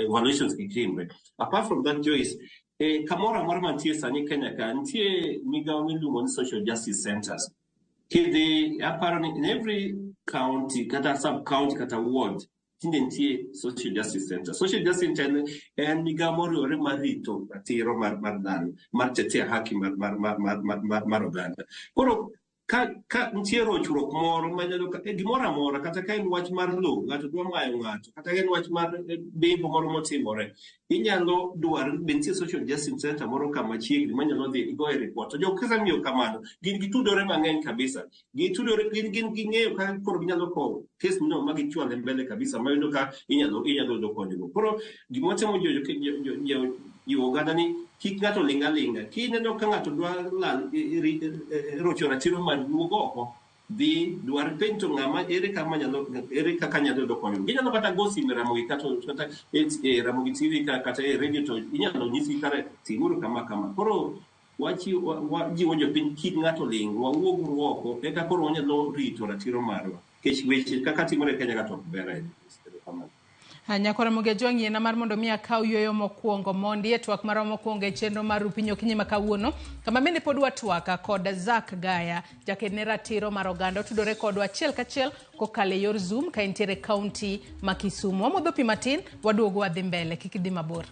evaluations kik timre. Apart from that Joyce, eh, kamoro amora mantie sani Kenya ka nitie migawo miluongo ni social justice centers. Kidhi aparo ni in every county kata sub county kata ward tinde nitie social justice center. Social justice center en migawo moriwore mar rito ratiro mar mar dhano, mar tetea haki mar mar mar mar mar, mar, mar oganda. Koro ka ka nitie rochruok moro manyalo ka- e gimoro amora kata ka en wach mar lowo ng'ato dwa mayo ng'ato kata ka en wach mar eh, bembo moro motimore inyalo dwaro be nitie social justice center moro ka machiegni manyalo dhi igoye report to jok kisemiyo kamano gin gitudore mang'eny kabisa gitudore gin gin ging'eyo kaka koro ginyalo kowo kes no ma gichwale mbele kabisa ma yudo ka inyalo inyalo yudo konyruok koro gima watemo jiwo jo- jo- jo- jiwo oganda ni kik ng'ato ling' aling'a kineno ka ng'ato dwa lal rocho ratiro mari wuog oko dhi dwar penj to ng'ama ere kama nyalo ere kaka nyalo yudo konyruok ginyalo kata go simu e Ramogi kata kata e e Ramogi TV ka kata e radio to inyalo nyisgi kare timuru kama kama koro wajiwo jopiny kik ng'ato ling' wawuog oko eka koro wanyalo rito ratiro marwa nikech weche kaka timore e Kenya ka to ok ber ahinya. Erokamano. Nyako Ramogi Ajwang' yiena mar mondo mi akaw yueyo mokwongo mondi e twak marwa mokwongo e chenro mar Rupiny Okinyi ma kawuono kama bende pod watwaka kod Zack Gaya jaked ne ratiro mar oganda otudore kodwa achiel kachiel kokalo e yor Zoom ka entiere e kaunti ma Kisumu. Wamodho pi matin waduogo wadhi mbele kik idhi mabor.